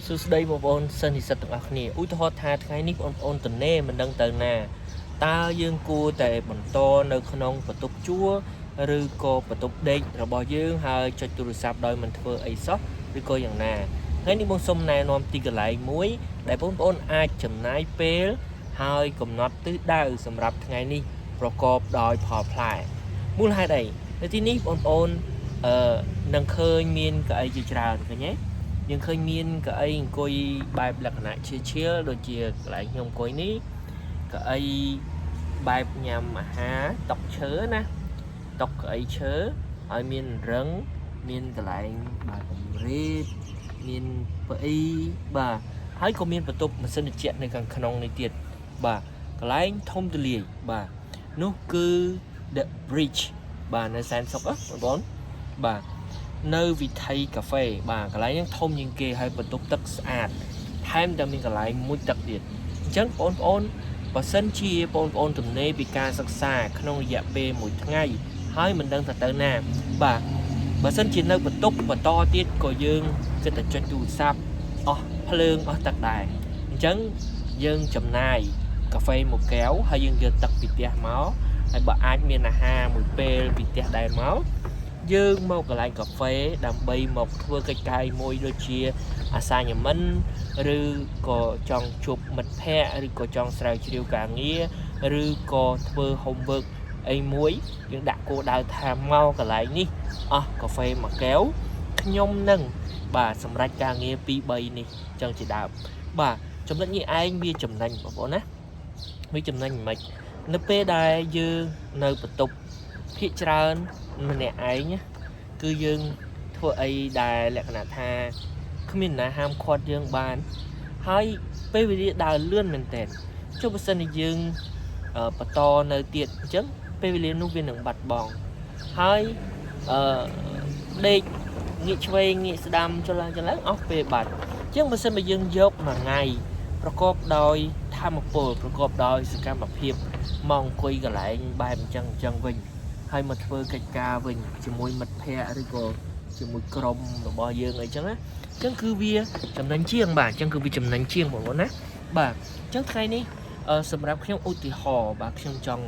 សួស្តីបងប្អូនសិស្សនិស្សិតទាំងអស់គ្នាឧទាហរណ៍ថាថ្ងៃនេះបងប្អូនទំនេរមិនដឹងទៅណាតើយើងគួរតែបន្តនៅក្នុងបន្ទប់ជួលឬក៏បន្ទប់ដេករបស់យើងហើយចុចទូរស័ព្ទដោយមិនធ្វើអីសោះឬក៏យ៉ាងណាថ្ងៃនេះបងសូមណែនាំទីកន្លែងមួយដែលបងប្អូនអាចចំណាយពេលហើយកំណត់ទិសដៅសម្រាប់ថ្ងៃនេះប្រកបដោយផលផ្លែមូលហេតុអីនៅទីនេះបងប្អូនអឺនឹងឃើញមានកៅអីជាច្រើនឃើញទេ យើងឃើញមានកៅអីអង្គុយបែបលក្ខណៈជាឈៀលដូចជាកន្លែងខ្ញុំអង្គុយនេះកៅអីបែបញ៉ាំអាហារតុកឈើណាតុកកៅអីឈើហើយមានរឹងមានកន្លែងបាទកម្រិតមានប៉អីបាទហើយក៏មានបន្ទប់ម៉ាស៊ីនត្រជាក់នៅខាងក្នុងនេះទៀតបាទកន្លែងធំទូលាយបាទនោះគឺ The Bridge បាទនៅសែនសុខណាបងប្អូនបាទ នៅវិថីកាហ្វេបាទកន្លែងហ្នឹងធំជាងគេហើយបន្ទប់ទឹកស្អាតថែមទាំងមានកន្លែងមុជទឹកទៀតអញ្ចឹងបងប្អូនបើសិនជាបងប្អូនទំនេរពីការសិក្សាក្នុងរយៈពេលមួយថ្ងៃហើយមិនដឹងថាទៅណាបាទបើសិនជានៅបន្ទប់បន្តទៀតក៏យើងគិតតែចុចទូរស័ព្ទអស់ភ្លើងអស់ទឹកដែរអញ្ចឹងយើងចំណាយកាហ្វេមួយកែវហើយយើងយកទឹកពីផ្ទះមកហើយបើអាចមានអាហារមួយពេលពីផ្ទះដែរមក យើងមកកន្លែងកាហ្វេដើម្បីមកធ្វើកិច្ចការមួយដូចជា assignment ឬក៏ចង់ជួបមិត្តភ័ក្តិឬក៏ចង់ស្រាវជ្រាវការងារឬក៏ធ្វើ homework អីមួយយើងដាក់គោលដៅថាមកកន្លែងនេះអស់កាហ្វេមួយកែវខ្ញុំនឹងបាទសម្រាប់ការងារ2 3នេះចឹងជាដើមបាទចំណុចនេះឯងវាចំណេញបងប្អូនណាវាចំណេញមិននៅពេលដែលយើងនៅបន្ទប់ភាកច្រើនម្នាក់ឯងណាគឺយើងធ្វើអីដែលលក្ខណៈថាគ្មានណាហាមឃាត់យើងបាន ហើយពេលវេលាដើរលឿនមែនតើចុះបើសិនជាយើងបន្តនៅទៀតអញ្ចឹងពេលវេលានោះវានឹងបាត់បង់ហើយអឺដេកងាកឆ្វេងងាកស្ដាំចុះឡើងចុះឡើងអស់ពេលបាត់អញ្ចឹងបើសិនបើយើងយកមួយថ្ងៃប្រកបដោយធម៌ពលប្រកបដោយសកម្មភាពមកអង្គុយកន្លែងបែបអញ្ចឹងអញ្ចឹងវិញហើយមកធ្វើកិច្ចការវិញជាមួយមិត្តភ័ក្តិឬក៏ជាមួយក្រុមរបស់យើងអីចឹងណាអញ្ចឹងគឺវាចំណេញជាងបាទអញ្ចឹងគឺវាចំណេញជាងបងប្អូនណាបាទអញ្ចឹងថ្ងៃនេះសម្រាប់ខ្ញុំឧទាហរណ៍បាទខ្ញុំចង់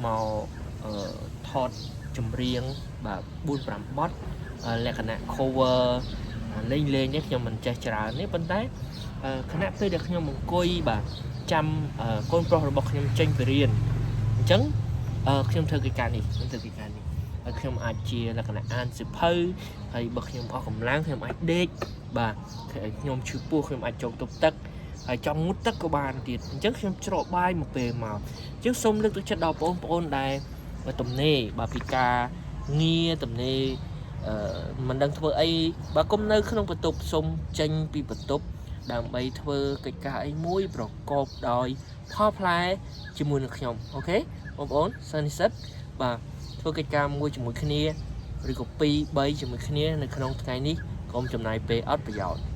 មកថតចម្រៀងបាទ4 5បទលក្ខណៈ cover លេងលេងនេះខ្ញុំមិនចេះច្រើនទេប៉ុន្តែខណៈពេលដែលខ្ញុំអង្គុយបាទចាំកូនប្រុសរបស់ខ្ញុំចេញពីរៀនអញ្ចឹងខ្ញុំធ្វើកិច្ចការនេះខ្ញុំធ្វើកិច្ចការនេះហើយខ្ញុំអាចជាលក្ខណៈអានសៀវភៅហើយបើខ្ញុំអស់កម្លាំងខ្ញុំអាចដេកបាទខ្ញុំឈឺពោះខ្ញុំអាចចូលទប់ទឹកហើយចង់ងូតទឹកក៏បានទៀតអញ្ចឹងខ្ញុំច្រកបាយមកពេលមកអញ្ចឹងសូមលើកទឹកចិត្តដល់បងប្អូនដែលទំនេរបាទពីការងារទំនេរអឺមិនដឹងធ្វើអីបើគុំនៅក្នុងបន្ទប់សូមចេញពីបន្ទប់ដើម្បីធ្វើកិច្ចការអីមួយប្រកបដោយផលផ្លែជាមួយនឹងខ្ញុំOK បងប្អូនសិស្សនិស្សិតបាទធ្វើកិច្ចការមួយជាមួយគ្នាឬក៏2 3ជាមួយគ្នានៅក្នុងថ្ងៃនេះកុំចំណាយពេលអត់ប្រយោជន៍។